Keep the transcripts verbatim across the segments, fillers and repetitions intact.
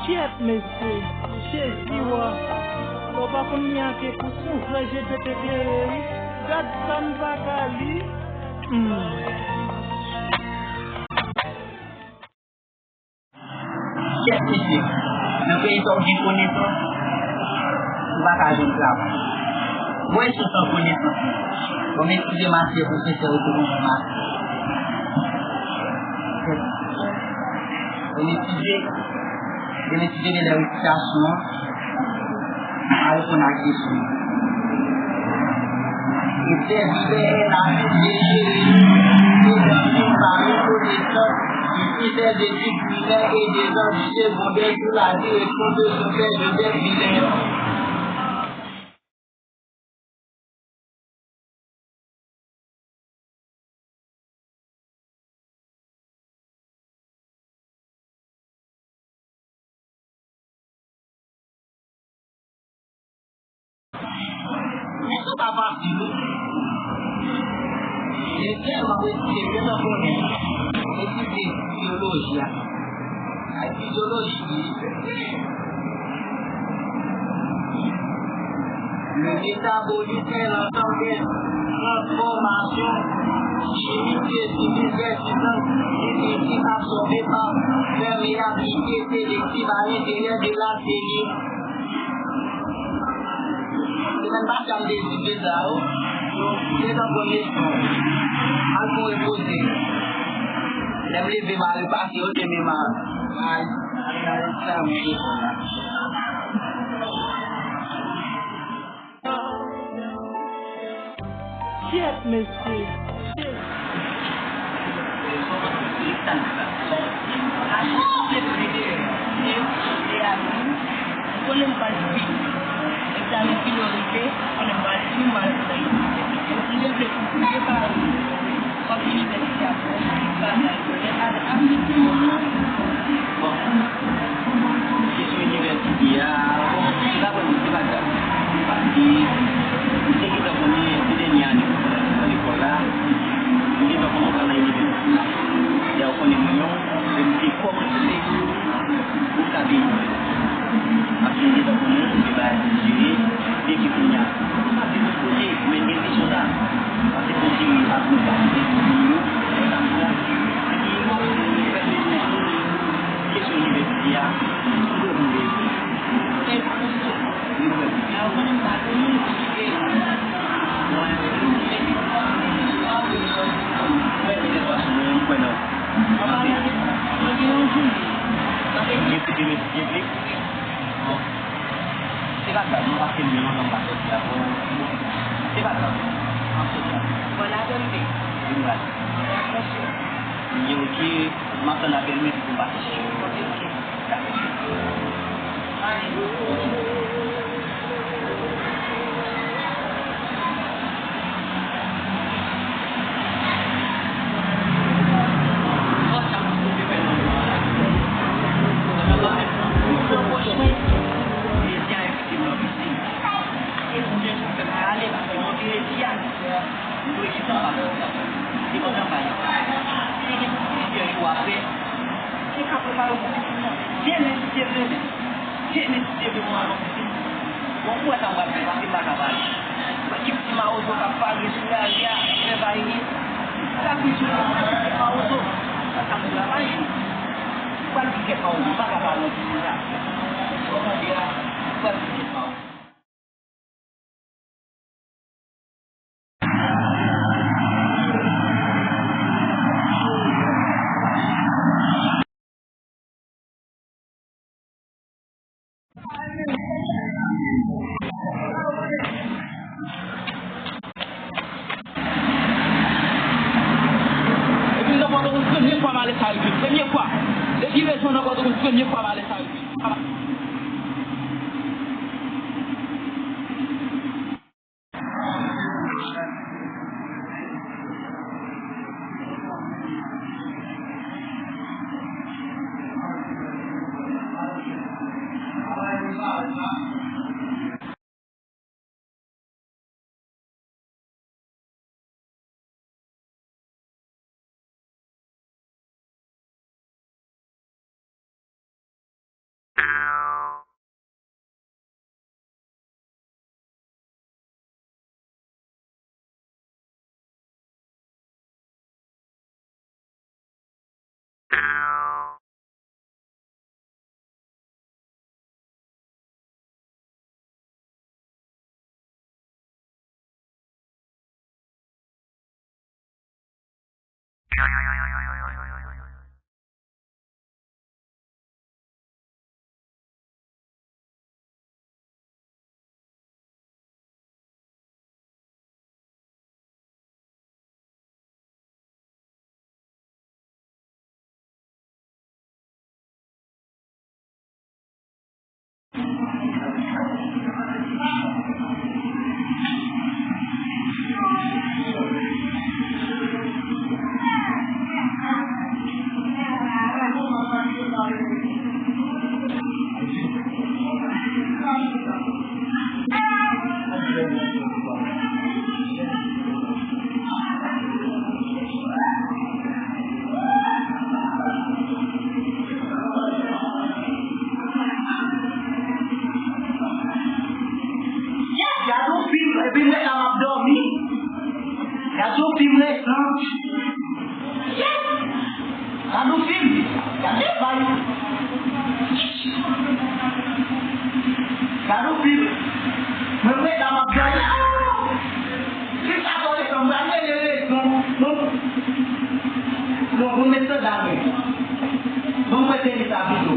Kyèt mesye, Jezi wa. Ou pa konn li anke pou son vrè je Dye te klere wi. Gad sa m pa ka li. Hmm. Kèt mesye, nan peyi sa w gen konesans, ou pa ka jwenn travay. Mwen sou san konesans mwen. Bon, m eskize m ase pwofesè yo te konn fè m ase. Bon, m eskize, bon, m eskize de lè resitasyon an. Al konn ak Jezi. E sèvi Bèlè la, Jezi, e zanmi m pa rekonesan, ki fidèl etid primè e dezan di segondè sou la direksyon de son pè Joseph Vilè. Men sa pa fasil, wi. Lè tèlman rete gentan konnen etidye teyoloji a. Ay, fizyoloji, le métabolisme est l'ensemble des transformations chimiques décisives, résultant d'une étude absorbée par perméabilité sélective à l'intérieur de la cellule. Semèn pase a m te etidye sa yo. Yo gentan pran leson. Al pou repoze. Lè m leve m al repase yo, se menm a, a, a, a sa m te fè la. Kyèt mesye. Konnen m pral vit. Egzamen final rive, konnen m pral vin, m pral fè. M te vle pou prepare. Kòm inivèsite a, bon, bagay, lè al apre. Bon, kesyon inivèsite a, bon, se pa vrèman, se pa grav. Paske, m te gentan konnen, se dènye ane mwen nan lekòl la, m gentan konnen w pral nan inivèsite la. Dayè, w konnen mwen menm, lè m te kòmanse, ou ka vini. Paske m gentan konnen, se bagay pou jere, depi kounye a. Sa se yon kote, men gen kesyon sa. Sa se kote ap nou pase pou yo, sa m pran. Epi, kesyon inivèsite a, mwen mwen. Se pa grav, nou pa se mwen lontan m pa sòti avè w. Se pa grav. M ap sòti avè w. Bon, n a tande. Vin pral. Attention. Li oke, m ap tann apèl mwen pou m pase chèche. Ok, ok. Dakò. Bye. Demen si Dye vle, men. Demen si Dye vle, mwen alò pitit. Bon, ou wè sa m pral fè, paske m pa ka pale. Mwen ki ti mawozo k ap pale sou lari a, fè vayni. Sa ki sou mwen, mwen ki ti mawozo, sa m travay. Ou pral di kèk mawozo, m pa ka pale nan pitit la. Ou tande a, ou pral di kèk mawozo. Depi m nan Pòtoprens, premye fwa m ale Saripit. Premye fwa. Depi rejyon nan Pòtoprens, premye fwa m ale Saripit. Yes, gade yon fim, epi m ret la m ap dòmi. Gade yon fim resan. Yes! Gade yon fim. Gade vay. Gade yon fim. Mwen m ret la m ap dòmi. Fim sa sòti, m pral rele rezon. Non. Non, pou m met sandal mwen. Bon, mwen te di sa pito.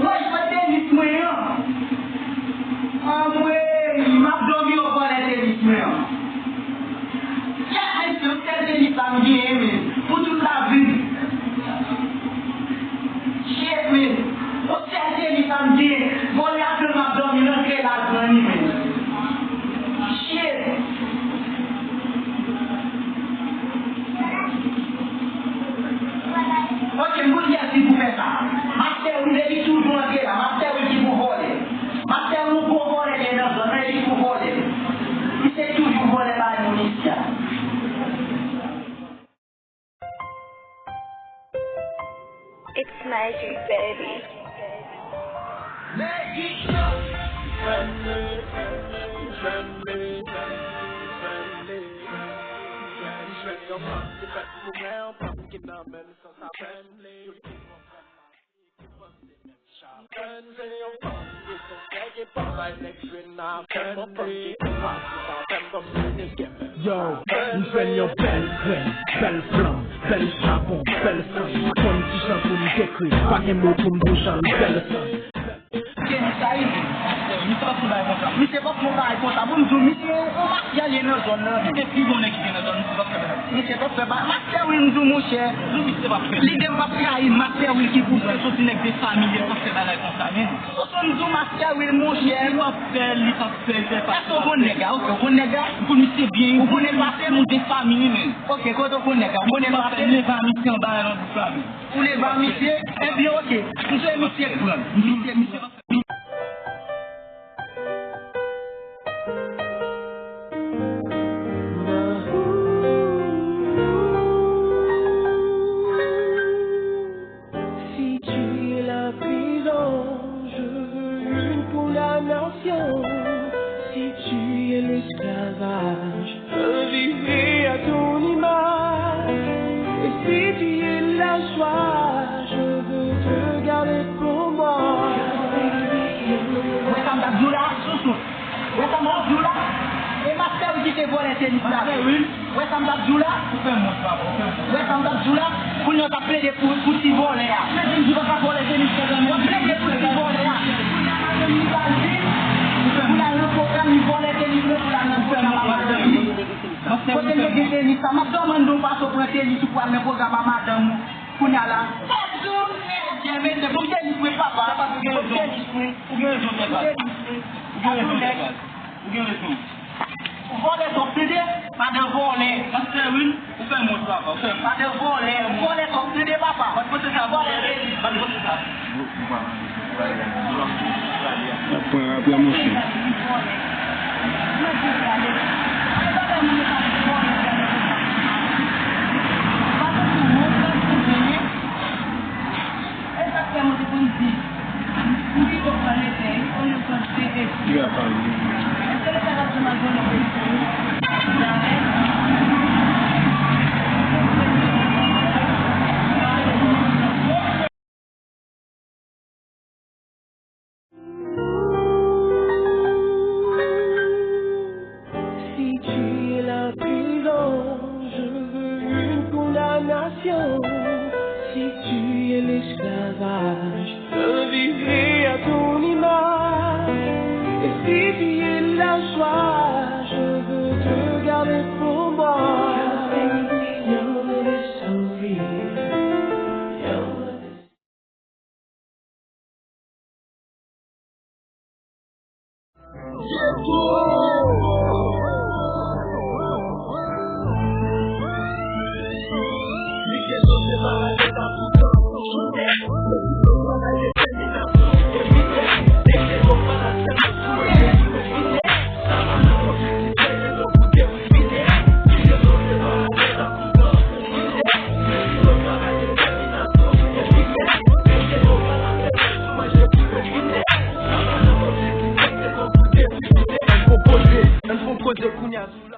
Wè, jwèt tenis mwen an. Anmwey, m ap dòmi yo vòlè tenis mwen an. Chak mesye, yon sèl tenis sa m genyen, men, pou tout lavi m. Shit, men. Yon sèl tenis sa m genyen. Vòlè a pran m ap dòmi nan kay la pran li, men. Shit. Ok, m konn kiyès ki pou fè sa. Master Will, li toujou antre la. Master Will ki pou vòlè. Master Will, yon gwo vòlè li ye nan zòn nan, li ki pou vòlè. Misye toujou vòlè bagay moun isi a. It's magic, baby. Yo, m jwenn yon bèl grenn, bèl flanm, bèl chapon, bèl sann. M pa konn kijan pou m dekri, pa gen mo pou m di w jan l bèl sann. Misye p ap fè yon bagay konsa. Misye p ap fè yon bagay konsa. Bon, m di w, misye yon mafya li ye nan zòn nan. Misye pi bon nèg ki gen nan zòn, misye p ap fè bagay. Misye p ap fè bagay. Master Will, m di w, monchè. Lide m p ap trayi, Master Will ki pou fè. Misye se yon ti nèg de fanmi, li p ap fè bagay konsa, men. Sou m di w Master Will, monchè. Li p ap fè, li p ap fè, li p ap fè. Èske w konn nèg la? Ok, ou konn nèg la? M konn misye byen. Ou konnen l pase? Se yon de fanmi, men. Ok, kote w konn nèg la? Ou konnen l pase? Li pa fè leve a misye anba nan bouch la, men. Ou leve a misye? Ebyen, ok. M swete misye pran. Misye, misye p ap fè. Si tu es la prison, je veux une condamnation. Si tu es l'esclavage, je veux vivre à ton image. Et si tu es la joie, je veux te garder pour moi. Wè sa m t ap di w la, sousou. Wè sa m t ap di w la? E Master Will ki te vòlè tenis la. Master Will. Wè sa m t ap di w la? Ou fè m wont, papa, ou fè m wont. Wè sa m t ap di w la? Kounye a w t ap plede pou, pou ti vòlè a. Plede m di w pa ka vòlè tenis, mezanmi. W ap plede pou ti vòlè a. Kounye a madanm li ba l di, pou l al nan pwogram, li vòlè tenis mwen pou l al nan pwogram a madanm li. Kote m te gen tenis sa? M ap dòmi, m di w pase w pran tenis ou pou al nan pwogram a madanm ou. Kounye a la. Sa di w, mesye, mesye, pou m tenis mwen, papa. Pou m tenis mwen. Ou gen rezon, papa. Ou gen rezon, papa. Ou gen rezon. Vòlè t ap plede, madan vòlè. Master Will, ou fè m wont, papa, ou fè m wont. Madan vòlè, vòlè t ap plede, papa. Mwen pote sa, vòlè. Mwen pote sa. Apre, apre, monchè. E sa k fè mwen te konn di, m pito pran lete, olye m pran de eti. Èske leta t ap janm al vòlè peyi pou nou? Jamè. Si tu es la prison, je veux une condamnation. Si tu es l'esclavage, je veux vivre à ton image. Et si tu es la joie, je veux te garder pour moi. Ann fè yon poze, ann fè yon poze kounye a.